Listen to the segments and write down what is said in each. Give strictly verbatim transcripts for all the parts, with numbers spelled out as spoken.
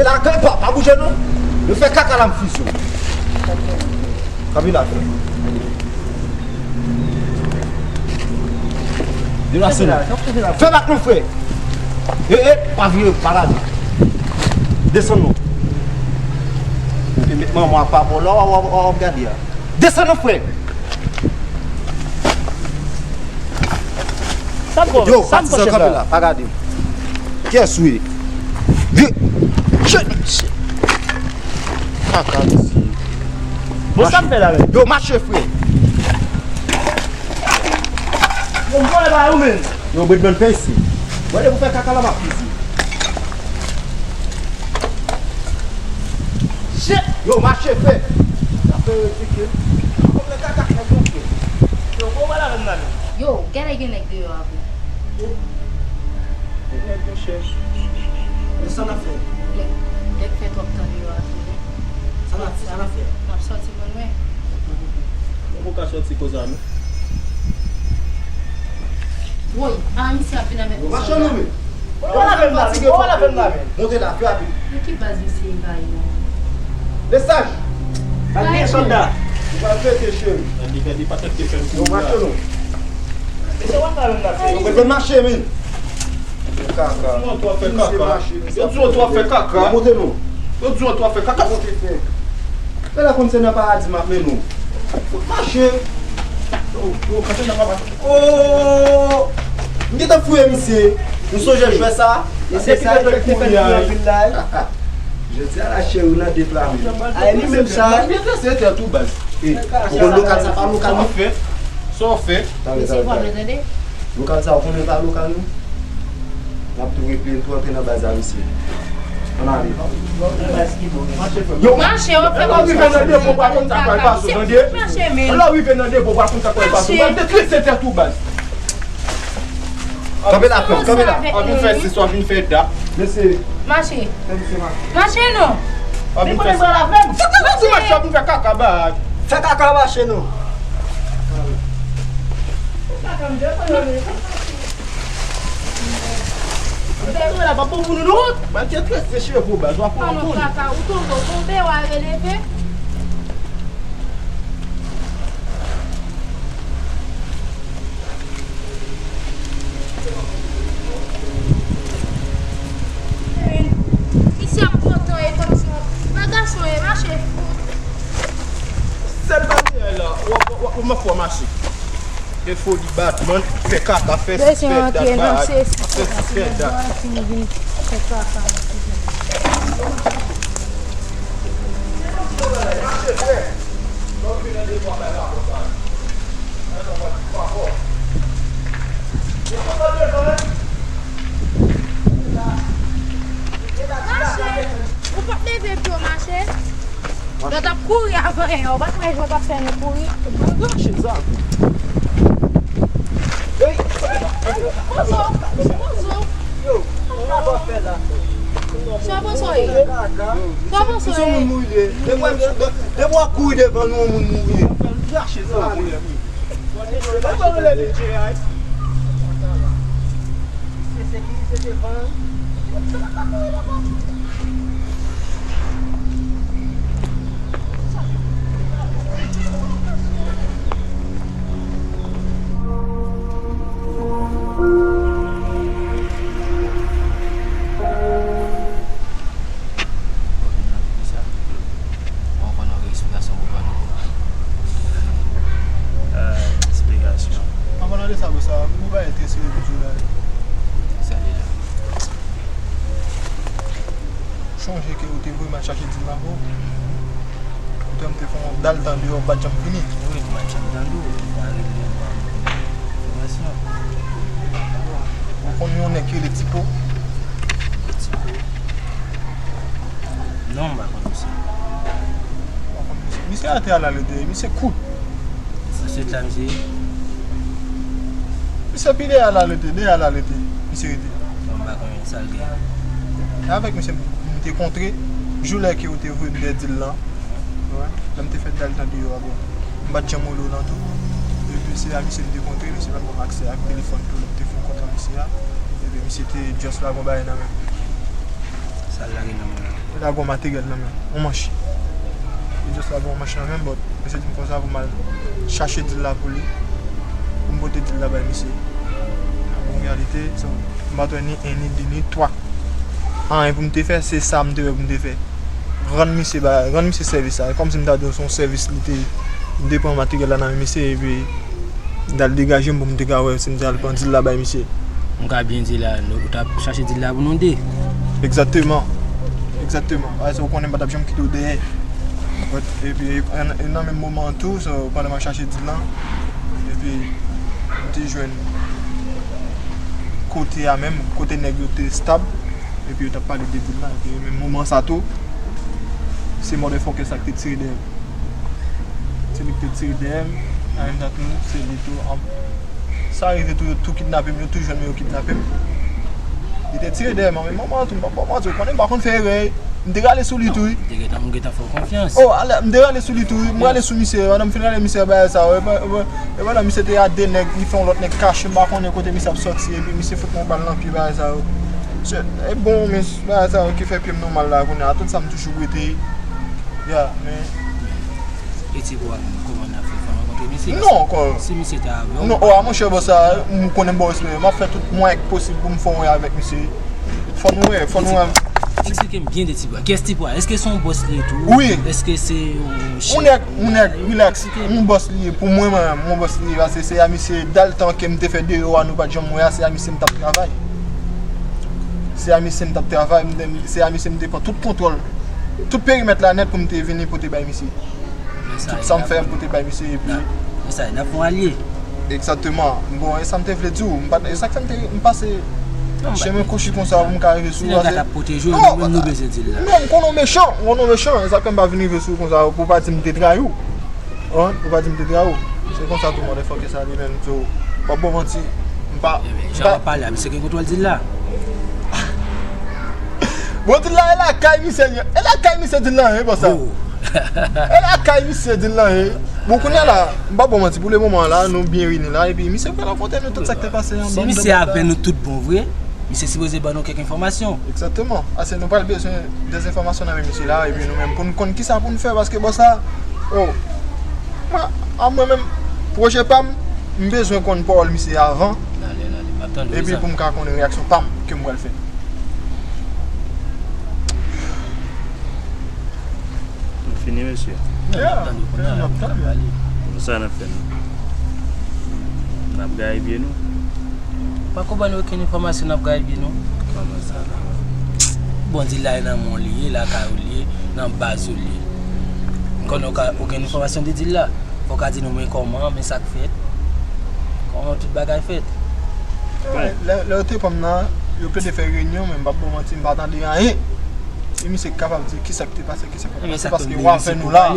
Lakay pa, pa bouje non. Yo fè kaka la m fizi w. Kanpe la, frè. Yo la, se nou. Fè bak non, frè. E, e, pa vire, pa gade. Desann non. Ou te met manman a pa bò la, w ap gade a. Desann non, frè. Sa m fè? Yo, sa m pati fè, san kanpe la, pa gade m. Kiyès ou ye? Vye. Shit, shit. Kaka, mesye. Bon, sa m fè la menm? Yo, mache, frè. Yo, m vole ba ou menm. Yo, Bredman, fè isi. Wè, depi w fè kaka la, m ap fizi. Shit! Yo, mache, frè. Sa fè ridikil. Kòm le kaka k nèg yo fè. Yo, bon, wè la menm la menm. Yo, gade gen nèg deyò a vre. Gen nèg, monchè. Men sa n ap fè? Nèg, nèg fè twòp tan deyò a tou wi. Sa n ap fè? Sa n ap fè? N ap sòti mwen mwen. Mwen poko ka sòti koz a non. Woy, a misye ap vin avèk yon sòlda. Machann ou menm. Ou pa la fè m la menm. Ou pa la fè m la menm. Monte la, fè rapid. Nan ki baz misye envayi la? Mesaj. Gade sòlda. Ou pral pete, cheri. Gade, gade, pa tèt te fè m kouri la. Yo, machann ou. Mesye, w ap fè menm la, cheri. Yo, mwen mache, men. Kaka. Yo di w ap fè kaka. Yo di w ap fè kaka. Monte non. Yo di w ap fè kaka. Monte fè. Fè la konn se nan paradi m ap mennen w. Fout mache. Yo, yo, kanpe nan papa. Oh! M gentan fouye misye. Nou sonje jwèt sa? E se sa ki fè l kouri anpil la. Jodi a la cheri nan deplase. A, e li menm sa. Li trese tèt ou baz. E, ou konn lokal sa pa lokal nou? Sa w fè? Sa w fè? Tande, tande, tande. Lokal sa ou konnen pa lokal nou? N ap tou reple l tou antre nan baz la, mesye. Ann ale. Yo, mache, yo fè lè w rive nan depo, w a konn sa k pral pase w, tande? Mache, men. Lè w rive nan depo, w a konn sa k pral pase w. Mache. Baz, detrese tèt ou, baz. Kanpe la, frè m, kanpe la. W ap vin fè sis, w ap vin fè dat. Mesye. Mache. Fè misye mache. Mache, non. W ap vin fè sis. Fè kaka, mache, w ap vin fè kaka, baz. Fè kaka, mache, non. Ou pa janm de konnen. Ou te wè la pa bon pou nou non. Ba tèt rete cheve w baz, w ap pran yon kaka, ou tonbe, w tonbe, w a releve. Isi ap kontan e kòmsi yon pa gason e mache fout. Sèl bagay la, w ap, w ap, w ap fè w mache. Gen foli batman, fè kaka, fè sis, fè dat, fè sis, fè dat. Mache! Ou p ap leve pye w mache? Yo t ap kouri avan yè, ou pa t wè jan yo t ap fè nou kouri? Mwen rache sa tou. Poze w, poze w. Yo, sa w ap fè la? Sa poze w ye? Sa poze w ye? Depi w ap kouri devan nou, yon moun mouri. Rache sa tou. Ou konn yon eksplikasyon pou ban nou? Ah, eksplikasyon. Anvan nan de sa, bro, sa, nou bagay te serye pou jodi la. Sa li la. Chonje ke ou te voye m al chache dil la pou ou. Poutan m te fè yon dal tan deyò, m pa t janm vini. Wi, m pa t janm tande w, ou pa regle m pa enfòmasyon. Ou konn yon nèg ki rele Tipo? Tipo? Non, m pa konn misye. Misye a te al arete, misye kout. Nan swit la, misye ye? Misye pi dèyè al arete, dèyè al arete, misye rete. Bon, m pa konnen sa l gen. E avèk misye m te kontre, jou lè ke ou te voye m dèyè dil lan. Wè. Lè m te fè dal tan deyò a, bon. M pa t janm wè w nan tou. Epi se a misye m te kontre, misye pa t ban m aksè ak telefòn tou, lè m te fè yon kont a misye a. Epi misye te just lage yon bagay nan men m. Sa l lage nan men w la? Lage yon materyèl nan men m, yon manch. Li just lage yon manch nan men m, but misye di m konsa pou m al chache dil la pou li, pou m pote dil la bay misye. Bon, reyalite, so, m pa t wè ni en, ni de, ni twa. Anyen pou m te fè, se sa m te wè pou m te fè. Rann misye ba, rann misye sèvis sa. E kòmsi m ta di w se yon sèvis li te, m te pran materyèl la nan men misye, epi m t al degaje m pou m te ka wè si m te al pran dil la bay misye. M ka byen di la, nou, ou t ap chache dil la pou nou de. Egzakteman. Egzakteman. Paske ou konnen m pa t ap janm kite w dèyè. But, epi, e, e nan menm moman an tou, so, pandan m ap chache dil lan, epi m te jwenn kote a menm, kote nèg yo te stab, epi yo t ap pale de dil la, epi menm moman sa tou, se motherfucker sa ki te tire dèyè m. Se li ki te tire dèyè m, an menm tan tou, se li tou, an, sa rive tou, yo tou kidnape m, yo tou jwenn mwen, yo kidnape m. Li te tire dèyè m, an menm moman an tou, m pa, pa manti, ou konnen m pa konn fè erè. M te rale sou li tou, wi. Ou te gentan, ou gentan fè w konfyans. Oh, ale, m te rale sou li tou, wi. M rale sou misye, pandan m fin rale misye, bagay sa, wi. E pa, e pa, e pandan misye te a de nèg, li fè yon lòt nèg kache, m pa konnen kote misye ap sòti, epi misye fout mwen bal nan pye, bagay sa, wi. Se, e bon, men bagay sa, wi, ki fè pye m nan mal la, kounye a, tout sa m toujou rete. Ya, men. E ti bwa, kòman n ap fè? Fò n rankontre misye? Non, paske ankò. Si misye te avè w, non, oh, a, monchè, bò sa, m konnen bò respè. M ap fè tout mwayen k posib pou m fè yon wè avèk misye. Fò nou wè, fò nou wè. Eksplike m byen de ti bwa. Kiyès ti bwa? Èske se yon bòs li ye tou? Wi. Èske se yon chèf? Yon nèg, yon nèg, relax. Eksplike m. Yon bòs li ye. Pou mwen, mwen, yon bòs li ye. Paske se a misye, dan le tan ke m te fè deyò a, nou pa t janm wè a, se a misye m t ap travay. Se a misye m t ap travay, m te, se a misye m te pran tout kontwòl, tout perimèt la nèt pou m te vini pote bay misye. Tout sa m fè, m pote bay misye, epi. Men sa, n ap fè yon alye. Egzakteman. Bon, e sa m te vle di w, m pa, e sa k fè m te, m pase chemen kwochi konsa pou m ka rive sou ou. Nèg la t ap pwoteje w, nou menm nou bezwen dil la. Non, m konnen w mechan, m konnen w mechan, e sa k fè m pa vin rive sou ou konsa pou w pa di m te trayi w. An, pou w pa di m te trayi w. Se konsa tou, motherfucker sa li menm, so, m p ap ba w manti, m pa, ebyen, jan w ap pale a, misye gen kontwòl dil la. Bon, dil la, e lakay misye, e lakay misye dil la ye, bò sa. Oh. E lakay misye dil la ye. Bon, kounye a la, m p ap ba w manti, pou le moman la, nou byen reyini la, epi misye pral rakonte nou tout sa k te pase anba. Si misye avè nou tout bon vre, misye sipoze ban nou kèk enfòmasyon. Egzakteman. Paske nou pral bezwen dèzenfòmasyon nan men misye la, epi nou menm pou n konn kisa pou n fè, paske bò sa, oh, mwen, a mwen menm, pwojè pa m, m bezwen konn pawòl misye avan, epi pou m ka konn reyaksyon pa m ke m pral fè. Nou fini, mesye? Yeah, n ap tande kounye a la, n ap pale. Sa n ap fè, nou? N ap gaye pye nou? Pa konprann okenn enfòmasyon, n ap gaye pye nou. Kòman sa la? Bon, dil la e nan men w li ye, lakay ou li ye, nan baz ou li ye. M konnen ou ka, ou gen enfòmasyon de dil la. Fò w ka di nou, men kòman, men sa k fèt. Kòman tout bagay fèt. Bon. Lè, lè yo te pran m nan, yo plede fè reyinyon, men m p ap ba w manti, m pa tande anyen. E misye kapab di kisa k te pase, kisa k pa t pase, paske w avè nou la.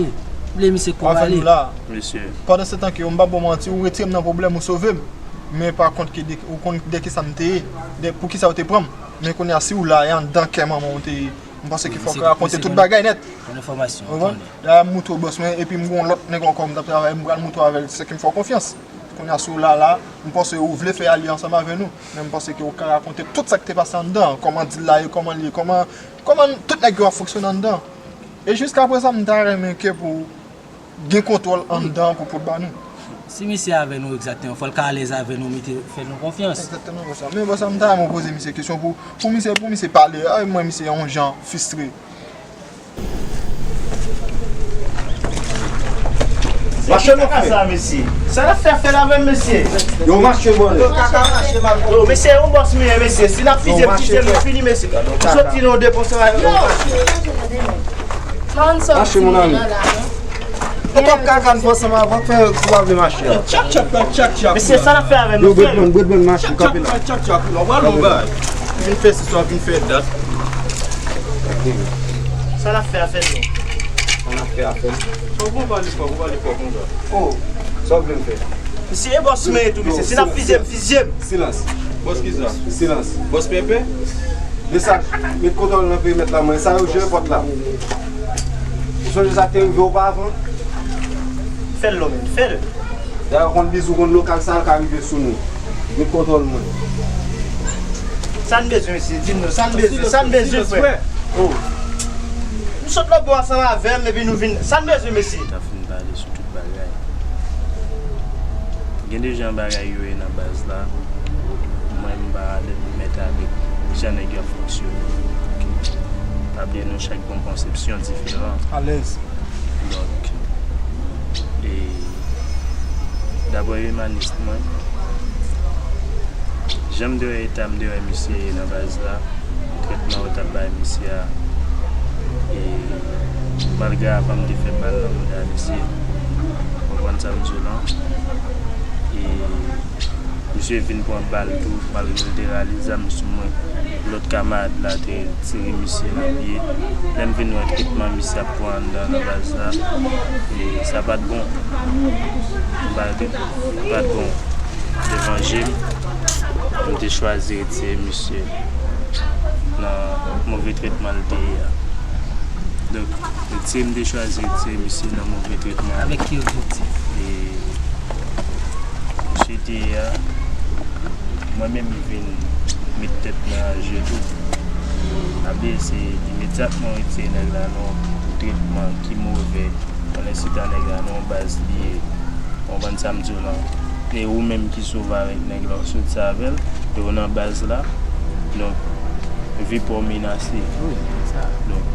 Vle misye pou pale. W avè nou la. Mesye. Pandan se tan ke yo, m p ap ba w manti, ou retire m nan pwoblèm, ou sove m. Men pa kont ke de, ou konn de kisa m te ye, de poukisa yo te pran m. Men kounye a, si w la, e anndan kè manman w te ye. M panse ke fò w ka rakonte tout bagay nèt. Konn enfòmasyon, ou konprann? Dayè, m moutre w bòs mwen, epi m gen yon lòt nèg ankò m t ap travay, m pral moutre w avè l, se ke m fè w konfyans. Kounye a, si w la, la, m panse ou vle fè alye ansanm avè nou, men m panse ke w ka rakonte tout sa k te pase anndan, kòman dil la ye, kòman l ye, kòman, kòman tout nèg yo ap fonksyone anndan. E jiskaprezan, m ta renmen ke pou gen kontwòl anndan pou pote ba nou. Si misye avè nou egzakteman, fò l ka alèz avè nou, mete, fè nou konfyans. Egzakteman konsa. Men bon, sa m ta renmen poze misye kesyon pou, pou misye, pou misye pale. Ay, mwen, misye yon jan fristre. Mache nou fè sa, mesye. Sa n ap fè, fè l avè m, mesye. Yo, mache bòlè. Yo, kaka mache mal. Yo, mesye, yon bòs m ye, mesye. Si n ap fizye m, fizye m, nou fini, mesye. Soti nan depo sa. Yo. Mache, mon ami. Ou t ap kaka n fè ansanm avan, fè ou pa vle mache a. Tchak, tchak, tchak, tchak. Mesye, sa n ap fè avè nou, frè? Yo, Bredman, Bredman, mache, kanpe la. Tchak, tchak, tchak, tchak. Ou al yon bagay. Vin fè se swa, vin fè dat. Sa n ap fè a fè nou. Sa n ap fè a fè nou. Fòk ou pale fò, ou pale fò konsa. Oh, sa w vle m fè? Mesye, e bòs mwen ye tou, mesye. Si n ap fizye m, fizye m. Silans. Bòs kisa? Silans. Bòs pèpè? Men sa, met kontwòl nan perimèt la, mwen. Sa yo jere pòt la. Ou sonje sa k te rive oparavan? Fè l, lòm, fè l. Dayè, ou konn bizou, konn lokal sa, l ka rive sou nou. Met kontwòl mwen. Sa n bezwen, mesye? Di m non. Sa n bezwen, sa n bezwen, frè? Oh. Sot lòtbò ansanm avè m, epi nou vin. Sa n bezwen, mesye? N ta fin pale sou tout bagay. Gen de jan bagay yo ye nan baz la. Mwen, m pa alèz, m mèt avèk jan nèg yo ap fonksyone. Pa bliye, nou chak gen yon konsepsyon diferan. Alèz. Donk, e, daprè imanis mwen, jan m te wè eta m te wè misye ye nan baz la, tretman yo t ap bay misye a, e malgre avan m te fè bal nan mouda misye, w konprann sa m di w lan, e misye vin pran bal tou, malgre l te rale zam sou mwen. Lòt kamarad la te tire misye nan pye. Lè m vin wè tretman misye ap pran anndan nan baz la, e sa pa t bon. M pa te, pa t bon devan je m. M te chwazi retire misye nan move tretman l te ye a. Donk, retire m te chwazi retire misye nan move tretman. Avèk ki objektif? E misye te ye a, mwen menm m vin met tèt mwen an je tou. Apre, se imedyatman retire nèg la nan yon tretman ki move, konnen se ta nèg la nan yon baz li ye, w konprann sa m di w lan. E ou menm ki sove avèk nèg la, w soti avè l, e w nan baz la. Donk, vi pa w menase. Wi, sa. Donk,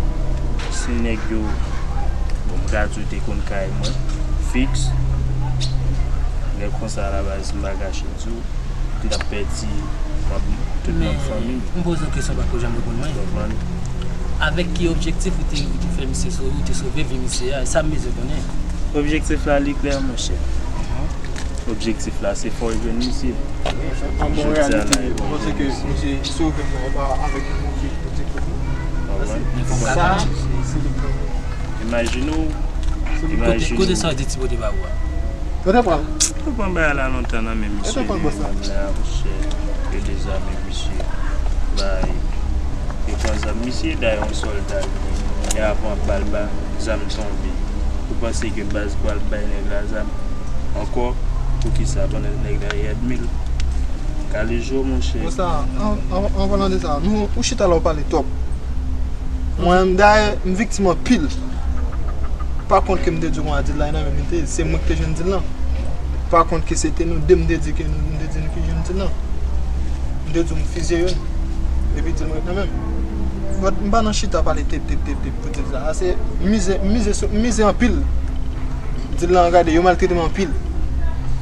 si nèg yo, bon, m ka di w te konn kay mwen, fiks, lè konsa la baz, m pa kache di w, m t ap pèdi tout manm fanmi m. M poze w kesyon, pa ko janm reponn mwen. Konprann? Avèk ki objektif ou te, ou te fè misye sove, ou te sove vi misye a? E sa m bezwen konnen. Objektif la, li klè, monchè. Objektif la, se fò w jwenn misye. An bon reyalite, ou panse ke misye sove mò pa avèk yon move objektif? Sa, se li k fè. Imajine w, imajine w. Kote sa w di ti pote ba ou a? Yo te pran. Yo pran bagay la lontan nan men misye. Yo te pran bòs la. Menm la, monchè, yo dezame misye. Bay. Yo pran zam misye, dayè yon sòlda li ye. E avan bal ba, zam tonbe. Ou panse ke baz pral bay nèg la zam? Ankò? Poukisa? Pandan nèg la ye ènmi l. Kale je w, monchè. Bon, sa, an, an, an palan de sa, nou, ou chita la, ou pale twòp. Mwen, dayè, m viktim anpil. Pa kont ke m te di w konsa dil la nan men m te ye, se mwen ki te jwenn dil lan. Pa kont ke se te nou de m te di ke nou, m te di nou ki jwenn dil lan. M te di w m fizye youn. Epi dil mwen ret nan men m. But m pa nan chita pale tep, tep, tep, tep pou dil sa. Sa se mize, mize sou, mize anpil. Dil lan gade, yo maltrete m anpil.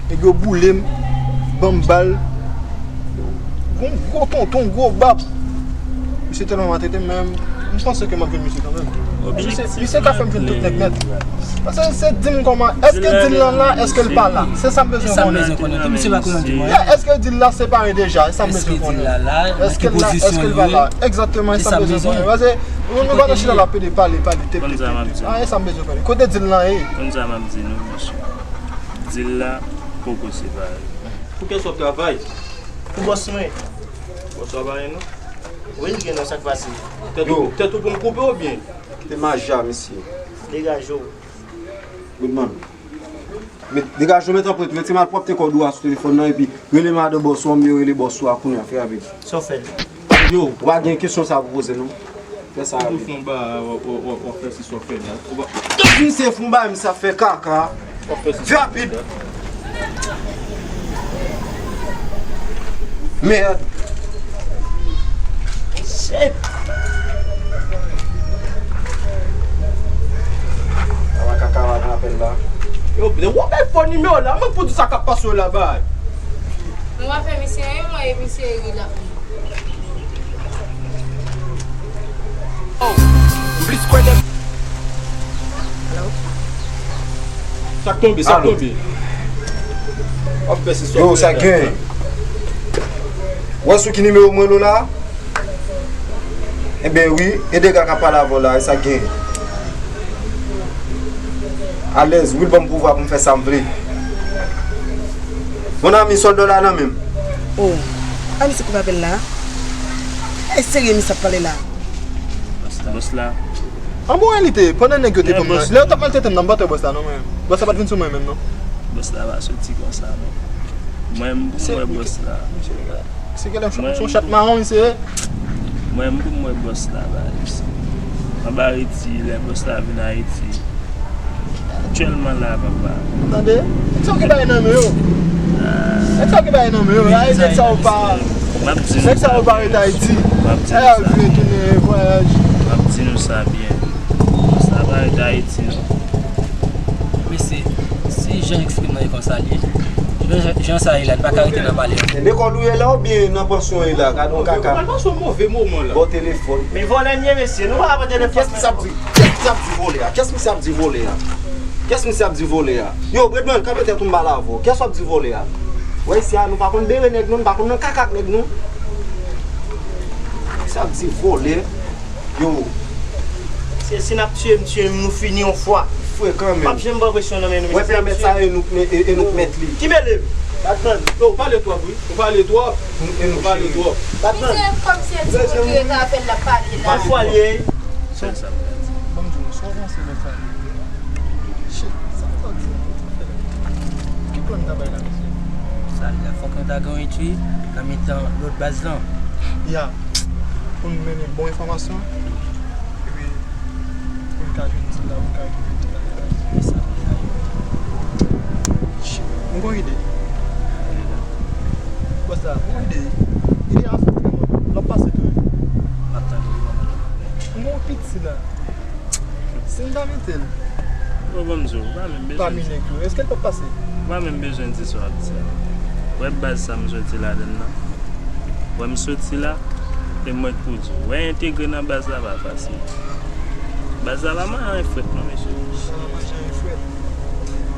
Nèg yo boule m, ban m bal. Gon gwo tonton, gwo bab. Misye tèlman maltrete m, men m panse ke m ap jwenn misye kanmenm. Misye, misye ka fè m jwenn tout nèg nèt. Paske se di m kòman, èske dil lan la, èske l pa la? Se sa m bezwen konnen. Tout misye pa konnen di mwen. Ya, èske dil la separe deja? E sa m bezwen konnen. Èske l la, èske l pa la? Egzakteman, e sa m bezwen konnen. Paske nou, nou pa nan chita la pede pale, pale, tep, tep, tep, tep. A, e sa m bezwen konnen. Kote dil lan ye? Konn sa m ap di nou, monchè. Dil la poko separe. Pou kiyès w ap travay? Pou bòs mwen. Bòs la pa gen non? Wi, li gen non, sa k pase? Tèt ou, tèt ou pou m koupe oubyen? Kite maja, mesye. Degaje w. Good man. Met, degaje w, met anprent, mete malpwòpte kòd ou a sou telefòn nan, epi rele madan bòs ou an, oubyen rele bòs ou a kounye a, fè rapid. Sa w fè? Yo, w pa gen kesyon sa pou poze non. Fè sa rapid. Ou fè yon bagay, w ap, w ap, w ap fè si sa w fè la. Ou pa... Misye fè yon bagay, misye ap fè kaka. W ap fè si sa w fè la. Fè rapid. Mèd. Shit. Sa va kaka va nan apèl la. Yo, w ap fè fo nimewo la, mwen pou di sa k ap pase w la, bay. Mwen pa fè misye anyen, mwen, e misye ri l ap ri. Sa k tonbe, sa k tonbe. W ap fè se sa w fè la. Yo, sa k gen? W wè sou ki nimewo m rele w la? Enben wi, e dega k ap pale avè w la, e sa k gen? Alèz, wi, l ban m pouvwa pou m fè sa m vle. Mon ami, sòlda w la nan men m. Oh, a misye koupe apèl la? E serye misye ap pale la? Bòs la. An bon reyalite, pandan nèg yo te pran m nan, lè yo t ap maltrete m nan, m pa t wè bòs la non, mwen. Bòs la pa t vin sou mwen menm non. Bòs la pa soti konsa non. Mwen, m pou m wè bòs la. Se genlè se yon chat mawon misye ye. Mwen, m pou m wè bòs la, baz. Anba Ayiti, lè bòs la vin Ayiti. Aktyèlman la, papa. Tande? Nèg sa w ki bay nan men yo. Nèg sa w ki bay nan men yo. Ay, nèg sa w pa. Nèg sa w pa ret Ayiti. Ay, al vin tounen vwayaj. M ap di nou sa byen. Bòs la pa ret Ayiti, non. Mesye, si jan eksprime nan e konsa l ye, jan, jan sa ye la, n pa ka rete nan pale an. Men kòd ou ye la oubyen nan pansyon w ye la? Gade yon kaka. Pral pase yon move moman la. Bon telefòn. Men vòlè n ye, mesye. Nou pa pran telefòn. Kiyès misye ap di? Kiyès misye ap di vòlè a? Kiyès misye ap di vòlè a? Kiyès misye ap di vòlè a? Yo, Bredman, kanpe tèt ou, m pale avè w. Kiyès w ap di vòlè a? Wè isi a, nou pa konn bere nèg nou, nou pa konn nan kaka ak nèg nou. Kiyès ap di vòlè? Yo. Se si n ap tiye m, tiye m, nou fini yon fwa. Frekan menm. M p ap janm pran presyon nan men nou, mesye. Wè pèmèt sa e nou, e, e nou k mèt li. Ki mele m? Batman. Yo, ou pale twòp, wi. Ou pale twòp. Ou pale twòp. Batman. Misye kòmsi e ti moun ki rete avè l l ap pale la. Mafwalye. Sa, sa, sa. Ban m di w, sa w panse lè sa rive? Shit, sa w ta di? Ki plan n ta bay la, mesye? Sa, la fòk nou ta gen yon etui nan mitan lòt baz lan. Ya. Pou n mennen bon enfòmasyon. Epi, pou n ka jwenn ti la, pou n ka rekipere ti la. Shit, mwen gen yon ide. Bòs la, mwen gen yon ide. Ide a fou, vrèman. L ap pase tou. M ap tande w. Mwen gen yon piti la. Si n ta mete l. Bon, ban m di w, ou pa menm bezwen. Pami nèg yo, èske l p ap pase? Ou pa menm bezwen di sa w ap di a. Wè baz sa m soti ladann nan. Wè m soti la, e mwen k pou di w. Wè entegre nan baz la pa fasil. Baz la pa manyen frèt non, mesye.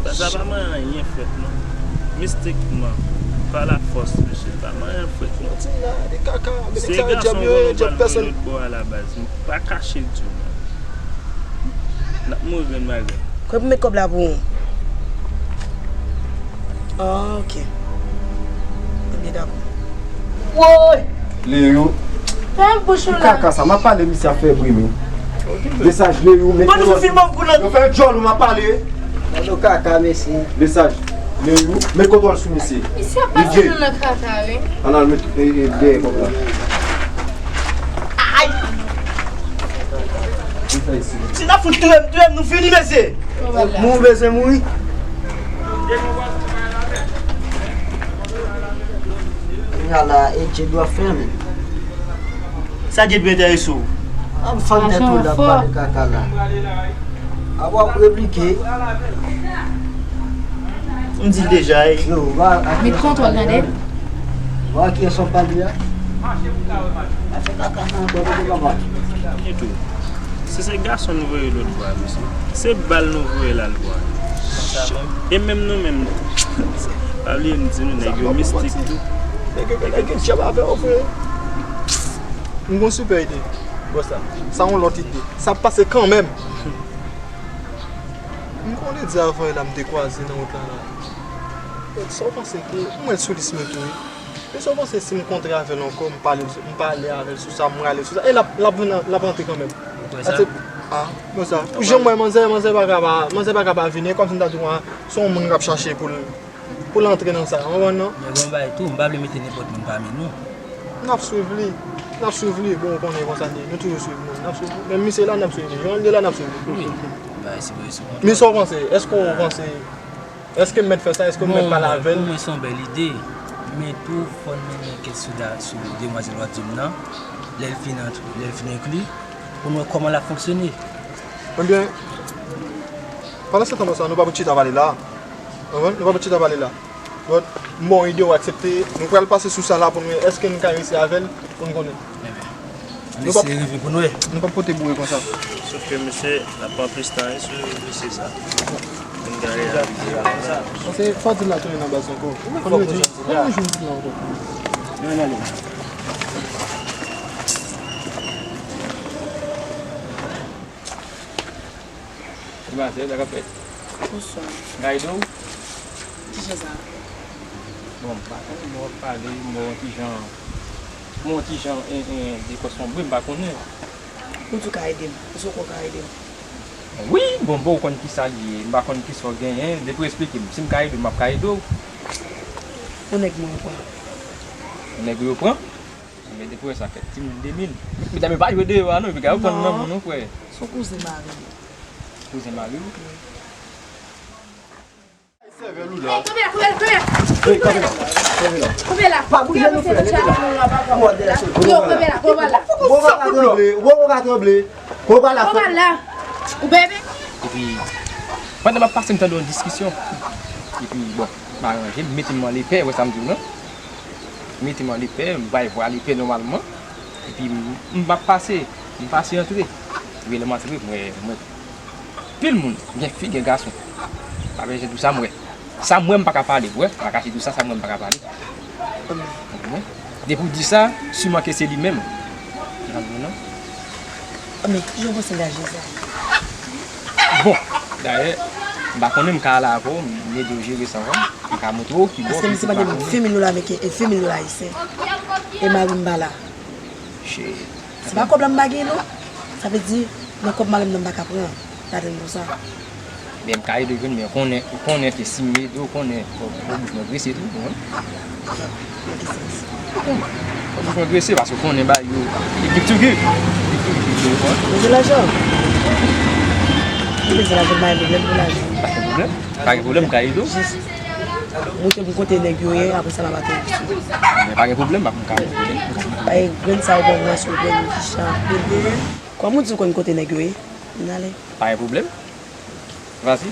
Baz la pa manyen frèt non. Mistikman, pa lafòs, mesye, pa manyen frèt non. Se gason konnen pral mwen lòt bò a la baz. M pa kache l di w non. N ap mouri grenn pa grenn. Kwè pou m met kòb la pou ou. Ah, ok. Ebyen, dakò. Woy! Leyou. Fèm bouch ou la. Kaka sa, m ap pale misye ap fè bri men. Mesaj Leyou, men. Ban nou fè djòl ou m ap pale. Gado kaka, mesye. Mesaj Leyou, met kontwòl sou misye. Misye ap pase nou nan kaka, wi. Ann al met, e, e, dèyè kòb la. Ay! Si n ap fout touye m, touye m, nou fini, mesye. Moun bezwen mouri. Kounya la, e Djed w ap fè menm. Sa Djed enterese w? Ap fann tèt ou la, ap pale kaka la. Apa w ap replike? M di l deja, e. Yo, va, met kontwòl, tande. Wè kiyès w ap pale a? Mache pou ka wè mache. Mache kaka sa ankò, kote papa? Etou, si se gason nou voye lòt bò a, mesye, se bal nou voye l al bò a. E menm nou menm, pa bliye m di nou, nèg yo mistik tou. Nèg yo, nèg yo djab avè w, frè. M gon sipè ide, bòs la. Sa yon lòt ide. Sa ap pase kanmenm. M konnen di avan yè la m te kwaze nan wout la la. Sa w panse ke m wè l sou lis mwen tou wi. Men sa w panse si m kontre avè l ankò, m pale, m pale avè l sou sa, m rale l sou sa, e l ap, l ap vin, l ap rantre kanmenm. Ou kwè sa? Ah, bon sa. Pou jan m wè manzè, manzè pa ka pa, manzè pa ka pa vini, e kòmsi m ta di w, se yon moun k ap chache pou l, pou l antre nan sa, w konprann non? Men bon bagay tou, m pa vle mete nenpòt moun pami nou. N ap swiv li. N ap swiv li. Bon, ou konnen konsa n ye. Nou toujou swiv moun. N ap swiv li. Menm misye la, n ap swiv li. Jan l ye la, n ap swiv li. Wi. Bagay se vre sou kontra. Men sa w panse? Èske w panse, èske m mèt fè sa? Èske m mèt pale avè l? Bon, pou mwen, se yon bèl ide. Men tou, fò n mennen ankèt sou da-, sou demwazèl w ap di m nan. Lè l fin antre, lè l fin enkli, pou n wè kòman l ap fonksyone. Ebyen, pandan se tan konsa, nou pa pou chita pale la. Konprann? Nou pa pou chita pale la. Bon, m ba w ide, w aksepte. Nou pral pase sou sa la pou n wè èske n ka reyisi avè l, pou n konnen. Ebyen, ann eseye rive pou n wè. Nou p ap pote boure konsa. Sof ke misye, n ap pran plis tan wi sou dosye sa. Pou n ka reyalize. Paske fò di l la tounen nan baz ankò. Fò nou di, fò nou jwenn di la ankò. Nou ann ale. Demwazèl, sa k ap fèt? Bonswa. Ka ede w? Kijan sa? Bon, m pa konnen, m wè w ap pale, m wè w yon ti jan, m wè w yon ti jan, en, en, de kòsonbre, m pa konnen. Ou di w ka ede m, èske w kwè w ka ede m? Wi, bon, bon, ou konn kisa l ye, m pa konn kisa w genyen, depi w esplike m, si m ka ede w, m ap ka ede w. Yon nèg mwen pran. Yon nèg ou yo pran? Men depi w wè sa fèt, timoun de mil. Medam yo pa jwe deyò a non, epi gade yo pran nan moun non, frè. Se yon kouzen mari m. Kouzen mari w? Ey, kanpe la, kanpe la, kanpe la. Kanpe la. Pa bouje nou, frè, rete la. Yo, kanpe la, kanpe la. Wowo ka tranble, wowo ka tranble. Kanpe la, frè. Kanpe la. Ou bebe? Epi, pandan m ap pase, m tande yon diskisyon. Epi, bon, m aranje, m mete m an lepè, wè sa m di w lan. M mete m an lepè, m bay vwa lepè nòmalman. Epi m, m ap pase, m pase antre. Epi lè m antre, m wè, m wè anpil moun, gen fi, gen gason. Pa bezwen di w sa m wè. Sa m wè, m pa ka pale, w wè, m pa kache di w sa, sa m wè, m pa ka pale. Konprann? Depi w di sa, siman ke se li menm. Ou konprann, non? Anben, kijan w panse l aji sa? Bon, dayè, m pa konnen, m ka ale avè w, m ede w jere sa w, m ka montre w ki bò. Paske misye pa gen menm ven mil dola ameriken, e ven mil dola ayisyen. E mari m pa la. Shit. Se pa kòb la m pa gen non. Sa vle di, nan kòb mari m nan m pa ka pran. Sa tann konsa. Men m ka ede w jwenn, men konnen, ou konnen ke si m ede w, konnen, fò, fò bouch mwen grese tou, ou konprann? Nan ki sans? Fò bouch mwen grese, paske ou konnen bagay yo, li pli tou ki, li pli tou ki, ou konprann? Bezwen lajan. Mwen bezwen lajan, m pa gen pwoblèm pou lajan. Pa gen pwoblèm, pa gen pwoblèm, m ka ede w. Jis montre m kote nèg yo ye, apre sa m ap ateri sou yo. Men pa gen pwoblèm, m ap, m ka montre w. Ay, grenn sa ou ban mwen, se yon grenn ki chan anpil. Kòman w di w konn kote nèg yo ye? Vin ale. Pa gen pwoblèm. Vas-y.